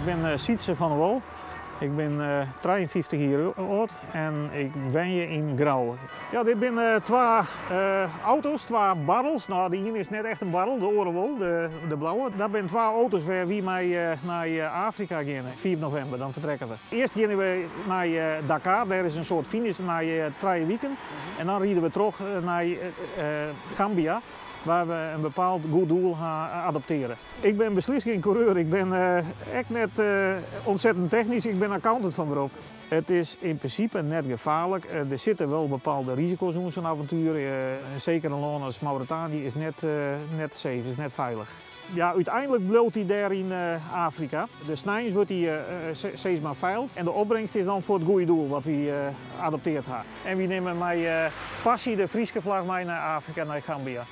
Ik bin Sytse van der Wal. Ik bin 53 jier âld en ik wenje yn Grou. Ja, dit binne twa auto's, twa barrels. No, de iene is net echt in barrel, de oare wol, de blauwe. Dat binne twa auto's wêr wy mei nei Afrika geane. 5 novimber, dan fertrekke we. Earst geane we nei Dakar, dêr is in soart finish nei 3 wiken. En dan ride we troch nei Gambia, wêr we in bepaald goed doel ha adoptearre. Ik bin beslist gjin koereur, ik bin ek net ontzettend technysk, ik bin accountant fan berop. It is yn prinsipe net gefaarlik, der sitte wol bepaalde risiko's oan sa'n avontuer. Seker in lân as Mauritanië is net net safe, is net feilich. Ja, úteinlik bliuwt hy dêr yn Afrika. De sneins wurdt hy sis mar feild en de opbringst is dan foar it goede doel wat wy adopteard ha. En wy nimme mei passy de Fryske flagge mei nei Afrika, nei Gambia.